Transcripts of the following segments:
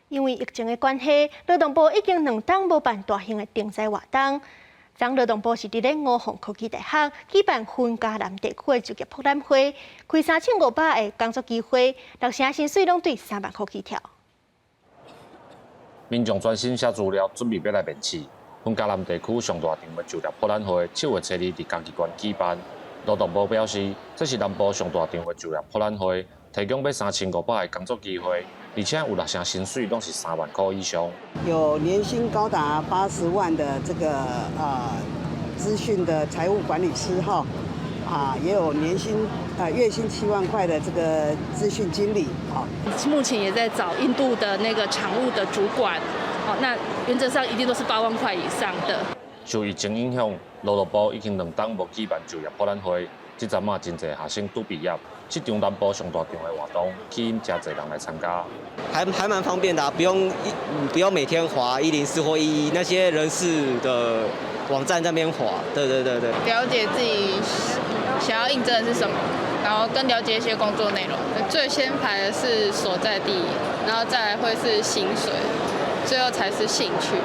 因為疫情的關係，勞動部已經2冬無辦大型的徵才活動。昨勞動部是佇咧吳鳳科技大學舉辦雲嘉南地區的就業博覽會，開3500個工作機會，六成薪水攏對3萬箍起跳。民眾專心寫資料，準備欲來面試。雲嘉南地區上大場的就業博覽會，7月初二佇嘉義縣舉辦。勞動部表示，這是南部上大場的就業博覽會，提供欲3500個工作機會，而且有六成薪水攏是3萬箍以上。有年薪高達80萬的這個資訊的財務管理師哈，啊，也有年薪月薪7萬塊的這個資訊經理。好，目前也在找印度的那個廠務的主管。好，那原則上一定都是8萬塊以上的。受疫情影響，勞動部已經2冬無舉辦就業博覽會，這陣仔真濟學生拄畢業，這場南部上大場的活動，吸引誠濟人來參加。還蠻方便的，不用每天滑104或111那些人事的網站在那邊滑。對對對對。了解自己想要應徵的是什麼，然後更了解一些工作內容。最先排的是所在地，然後再來會是薪水，最後才是興趣。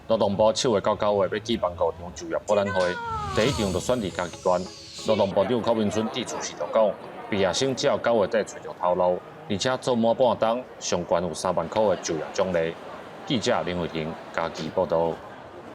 勞動部7月到9月欲舉辦五場就業博覽會，第一場就選佇嘉義縣。勞動部長柯文春致辭時就講，畢業生只要9月底揣著頭路，而且做滿半冬，上懸有3萬箍的就業獎勵。記者林慧婷嘉義報道。